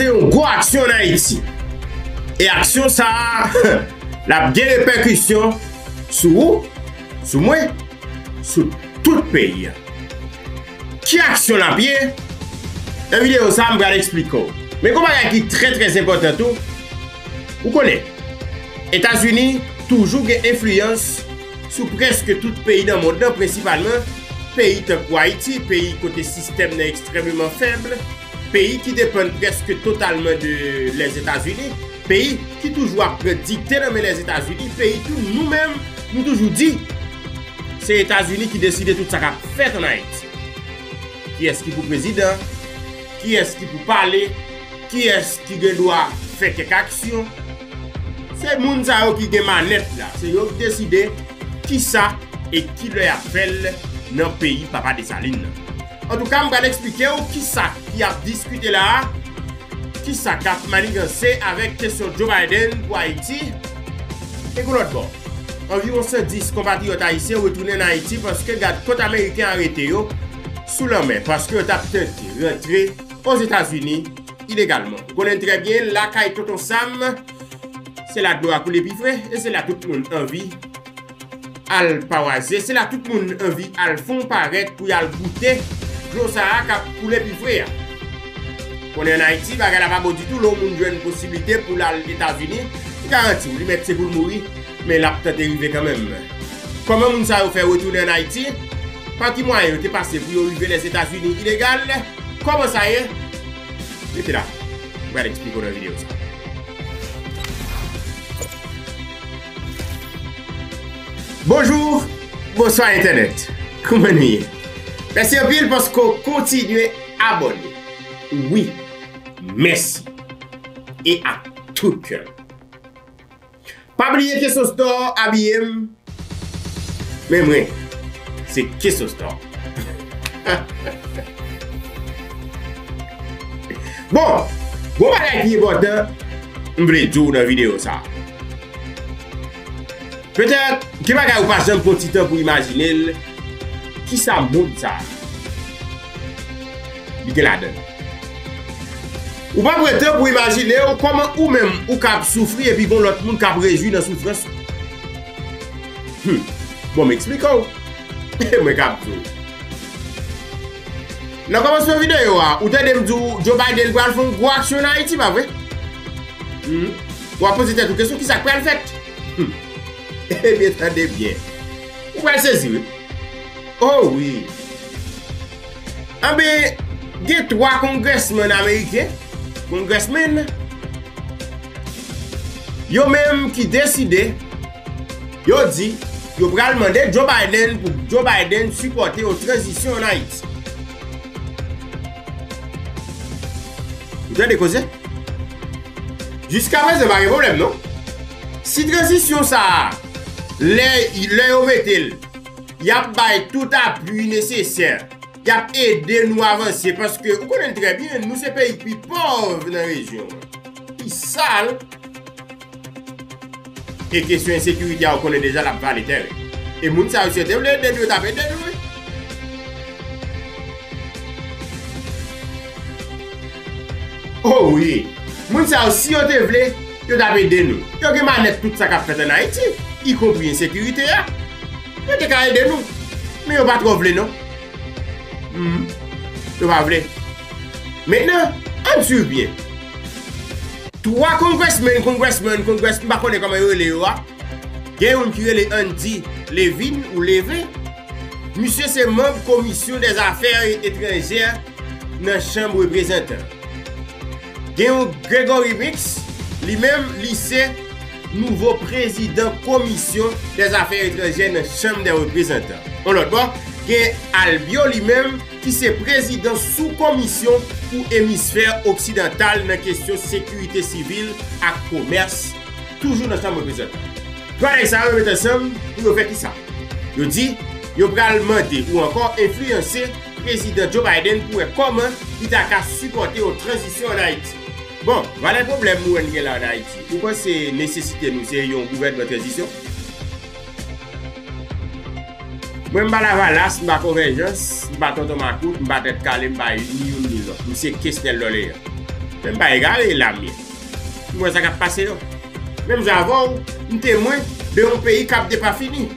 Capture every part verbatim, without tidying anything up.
Yon gwo aksyon ann Ayiti. E aksyon sa a, l ap gen repèkisyon sou ou, sou mwen, sou tout peyi a. Ki aksyon l ap ye? Nan videyo sa a, m pral eksplike w. Men gen yon bagay ki trè, trè enpòtan tou. Ou konnen, Etazini toujou gen enfliyans sou prèske tout peyi nan mond lan, prensipalman peyi tankou Ayiti, peyi kote sistèm nan ekstrèmeman fèb, peyi ki depann prèske totalman de Lèzetazini, peyi ki toujou ap pran dikte nan men Lèzetazini, peyi tou nou menm, nou toujou di, se Etazini ki deside tout sa k ap fèt ann Ayiti. Kiyès ki pou prezidan? Kiyès ki pou pale? Kiyès ki gen dwa fè kèk aksyon? Se moun sa yo ki gen manèt la. Se yo ki deside kisa e kilè y ap fè l nan peyi Papa Desalin nan. Antouka, m pral eksplike w kisa ki ap diskite la a, kisa k ap maniganse avèk kesyon Joe Biden pou Ayiti. E yon lòt bò, anviwon san dis konpatriyòt ayisyen retounen ann Ayiti paske gad kot ameriken arete yo sou lanmè, paske yo t ap tante rantre Ozetazini ilegalman. Ou konnen trè byen, lakay Tonton Sam, se la dlo a koule pi fre, e se la tout moun anvi al pawaze, se la tout moun anvi al fon parèt pou y al goute dlo sa a k ap koule pi fre a. Konnen ann Ayiti, bagay la pa bon ditou, lè yon moun jwenn posiblite pou l al Etazini, m garanti w, li mèt se pou l mouri, men l ap tante rive kanmenm. Kòman moun sa yo fè retounen ann Ayiti? Pa ki mwayen yo te pase pou yo rive Lèzetazini ilegal? Kòman sa ye? Rete la, m pral eksplike w nan videyo sa. Bonjou, bonswa entènèt. Kòman nou ye? Mèsi anpil paske w kontinye abòne. Wi, mèsi. E ak tout kè. Pa bliye Keso Store abiye m. Men mwen, se Keso Store. Bon, gon bagay ki enpòtan, m vle di w nan videyo sa a. Petèt, gen bagay ou pa janm pran ti tan pou imajine l, kisa mond sa a li gen ladan l. Ou pa pran tan pou imajine w kòman ou menm ou ka ap soufri epi gon lòt moun k ap rejwi nan soufrans ou. Hmm. Bon, m eksplike w. E mwen k ap di w. Nan kòmansman videyo a, ou tande m di w Joe Biden pral fè yon gwo aksyon ann Ayiti, pa vre? Hmm. W ap poze tèt ou kesyon, kisa k pral fèt? Hmm. Ebyen, tande byen. Ou pral sezi, wi. Oh, wi. Anben, gen twa kongrèsmann ameriken, kongrèsmenn, yo menm ki deside, yo di, yo pral mande Joe Biden pou Joe Biden sipòte yon tranzisyon ann Ayiti. Ou tande koze? Jiska prezan, pa gen pwoblèm, non. Si tranzisyon sa a, lè, lè yo mete l, y ap bay tout apui nesesè, y ap ede nou avanse, paske ou konnen trè byen, nou se peyi ki pi pòv nan rejyon an, pi sal, e kesyon ensekirite a, ou konnen deja, l ap vale tèren. E moun sa yo, si yo te vle ede nou, yo t ap ede nou, wi. Oh, wi. Moun sa yo, si yo te vle, yo t ap ede nou. Yo gen manèt tout sa k ap fèt ann Ayiti, ikonpri ensekirite a. Yo te ka ede nou. Men yo pa twò vle, non. Hmm. Yo pa vle. Mentnan, ann swiv byen. Twa kongrèsmenn, kongrèsmann, kongrès, m pa konnen kòman yo rele yo a. Gen youn ki rele Andy Levin ou Levin. Misye se manm Komisyon dè Zafè Etranjè nan Chanm Reprezantan. Gen yon Gregory Meeks, li menm, li se nouvo prezidan Komisyon dè Zafè Etranjè nan Chanm dè Reprezantan. Yon lòt bò, gen Al Bio, li menm, ki se prezidan sou komisyon pou emisfè oksidantal nan kesyon sekirite sivil ak komès, toujou nan Chanm Reprezantan. Twa nèg sa yo met ansanm pou yo fè kisa? Yo di yo pral mande ou ankò enfliyanse Prezidan Joe Biden pou wè kòman li ta ka sipòte yon tranzisyon ann Ayiti. Bon, vwala pwoblèm nou wè n gen la ann Ayiti. Ou panse nesesite nou se yon gouvènman tranzisyon? Mwen, m pa Lavalas, m pa Konvèjans, m pa Tonton Makout, m pa Tèt Kale, m pa ni youn ni lòt. M se Kesnel Lòleyan. Men m pa egare, lamye. M wè sa k ap pase yo. Menm jan avè w, m temwen de yon peyi k ap depafini.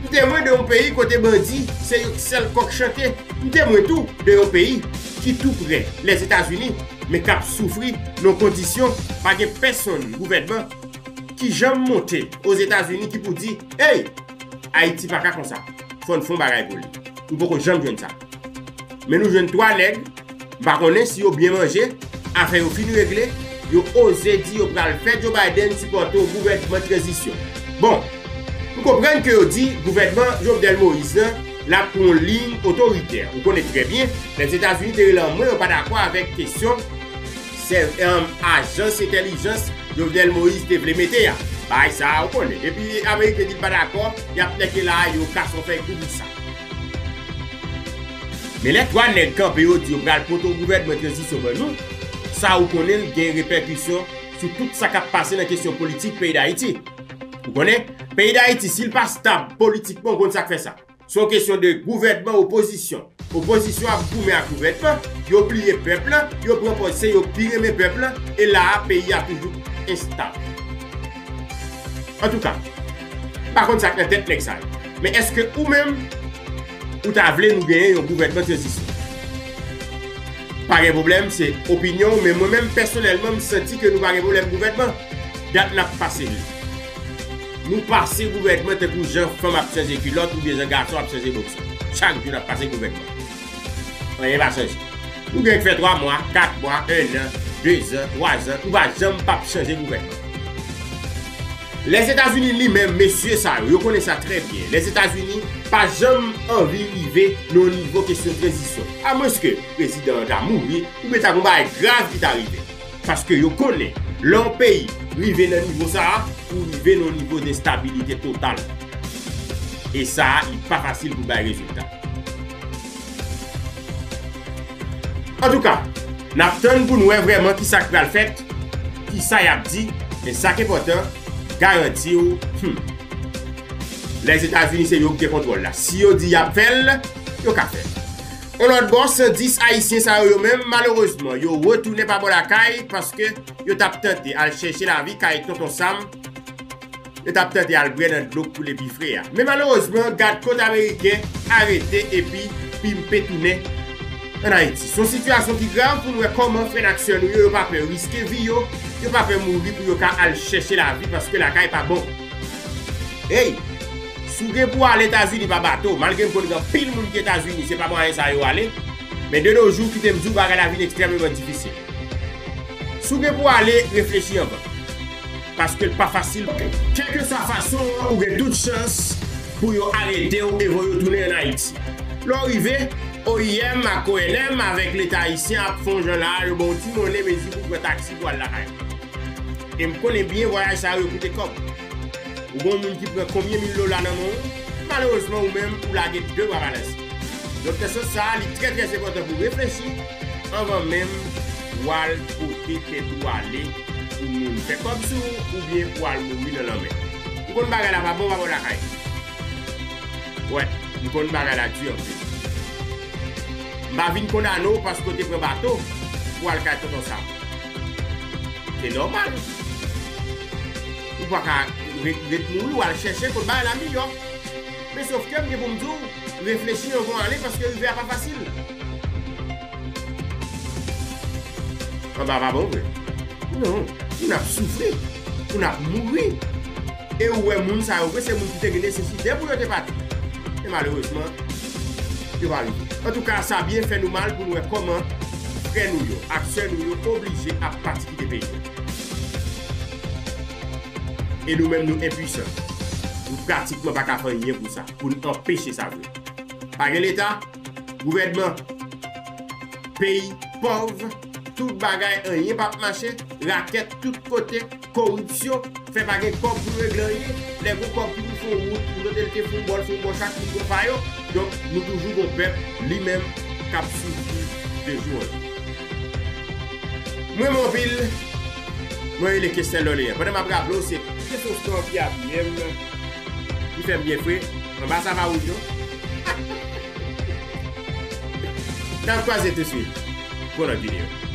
M temwen de yon peyi kote bandi se yon sèl kòk chante. M temwen tou de yon peyi ki tou prè Lèzetazini, men k ap soufri nan kondisyon pa gen pèsonn gouvènman ki janm monte Ozetazini ki pou di, "Ey, Ayiti pa ka konsa. Fò n fè yon bagay pou li." Nou poko janm jwenn sa. Men nou jwenn twa nèg, m pa konnen si yo byen manje, afè yo fin regle, yo oze di yo pral fè Joe Biden sipòte yon gouvènman tranzisyon. Bon, m konprann ke yo di gouvènman Jovenel Moïse lan, l ap pran yon liy otoritè. Ou konnen trè byen, Lèzetazini te rele anmwe, yo pa dakò avèk kesyon sè, em, ajans entèlijans Jovenel Moïse te vle mete a. Bagay sa a, ou konnen. Depi Ameriken di l pa dakò, y ap nèke la, yo kase yon fèy kouvri sa. Men lè twa nèg kanpe, yo di yo pral pote yon gouvènman tranzisyon ban nou, sa ou konnen l gen repèkisyon sou tout sa k ap pase nan kesyon politik peyi Dayiti. Ou konnen, peyi Dayiti, si l pa stab politikman, ou konn sa k fè sa. Se yon kesyon de gouvènman, opozisyon. Opozisyon ap goumen ak gouvènman, yo bliye pèp lan, yo pran pòz se yo ki pi renmen pèp lan, e la a, peyi a toujou enstab. Antouka, m pa konn sa k nan tèt nèg sa yo. Men èske ou menm, ou ta vle nou genyen yon gouvènman tranzisyon? Pa gen pwoblèm, se opinyon w, men mwen menm, pèsonèlman, m santi ke nou pa gen pwoblèm gouvènman. Dat n ap pase li. Nou pase gouvènman tankou jan fanm ap chanje kilòt oubyen jan gason ap chanje bokse. Chak jou n ap pase gouvènman. Anyen pa chanje. Nou gen k fè twa mwa, kat mwa, en an, de zan, twa zan, nou pa janm p ap chanje gouvènman. Lèzetazini li menm, mesye sa yo, yo konnen sa trè byen. Lèzetazini pa janm anvi rive nan yon nivo kesyon tranzisyon. Amwenske prezidan an ta mouri, oubyen ta gon bagay grav ki ta rive. Paske yo konnen, lè yon peyi rive nan nivo sa a, ou rive nan yon nivo de enstabilite total. E sa a, li pa fasil pou bay rezilta. Antouka, n ap tann pou n wè vrèman kisa k pral fèt, kisa y ap di, men sa k enpòtan, garanti w, hmm, Lèzetazini se yo ki gen kontwòl la. Si yo di y ap fè l, yo ka fè l. Yon lòt bò, san dis Ayisyen sa yo, yo menm, malerezman, yo retounen pa bò lakay paske yo t ap tante al chèche lavi kay Tonton Sam. Yo t ap tante al bwè nan dlo k koule pi fre a. Men malerezman, gad kot ameriken arete epi pimpe tounen ann Ayiti. Se yon sitiyasyon ki grav pou n wè kòman frè n ak sè nou yo, yo pa pè riske vi yo, yo pa pè mouri pou yo ka al chèche lavi paske lakay pa bon. Ey! Si w gen pou w ale Etazini pa bato, malgre m konn gen anpil moun ki Etazini, se pa mwayen sa yo ale, men de nos jours, kite m di w, bagay la vin ekstrèmeman difisil. Si w gen pou w ale, reflechi anvan. Paske l pa fasil. Kèlkeswa fason an, ou gen tout chans pou yo arete w evan yo tounen ann Ayiti. Lè w rive, O I M ak O N M avèk Leta ayisyen ap fè yon jan la, yo ba w ti monnen mezi pou w pran taksi pou w al lakay ou. E m konnen byen vwayaj sa yo koute kòb. Ou gen yon moun ki pran konbyen mil dola nan men w, malerezman ou menm ou lage de bra balanse. Donk nan sans sa a, li trè trè enpòtan pou w reflechi anvan menm w al pote tèt ou ale pou moun fè kòb sou ou oubyen pou w al mouri nan lanmè. Ou konn bagay la pa bon pa bò lakay. Wè, m konn bagay la di anpil. M pa vin kondane w paske w te pran bato pou w al kay Tonton Sam. Se nòmal. Ou pa ka ret, ret mouri, w al chèche kot bagay la miyò. Men sòf ke m gen pou m di w, reflechi anvan w ale paske rive a pa fasil. Anba pa bon vre. Non, moun ap soufri, moun ap mouri. E ou wè moun sa yo vre, se moun ki te gen nesesite pou yo te pati. E malerezman, yo pa rive. Antouka, sa byen fè nou mal pou n wè kòman frè nou yo ak sè nou yo oblije ap pati kite peyi a. E nou menm nou enpwisan. Nou pratikman pa ka fè anyen pou sa, pou n anpeche sa vre. Pa gen Leta, gouvènman, peyi pòv, tout bagay, anyen p ap mache, rakèt tout kote, koripsyon, fè pa gen kòb pou regle anyen, lè gon kòb ki pou fè yon wout, ou note l te fè yon bò, l fè yon bò chak moun gon pa yo. Donk, nou toujou gon pèp, li menm, k ap soufri de jou an jou. Mwen, mwen anpil, mwen rele Kesnel Lòleyan. Pandan m ap raple w, se Kesnel Store ki abiye m, ki fè m byen fre, anba sava wouj yo. N ap kwaze tousuit pou lòt videyo.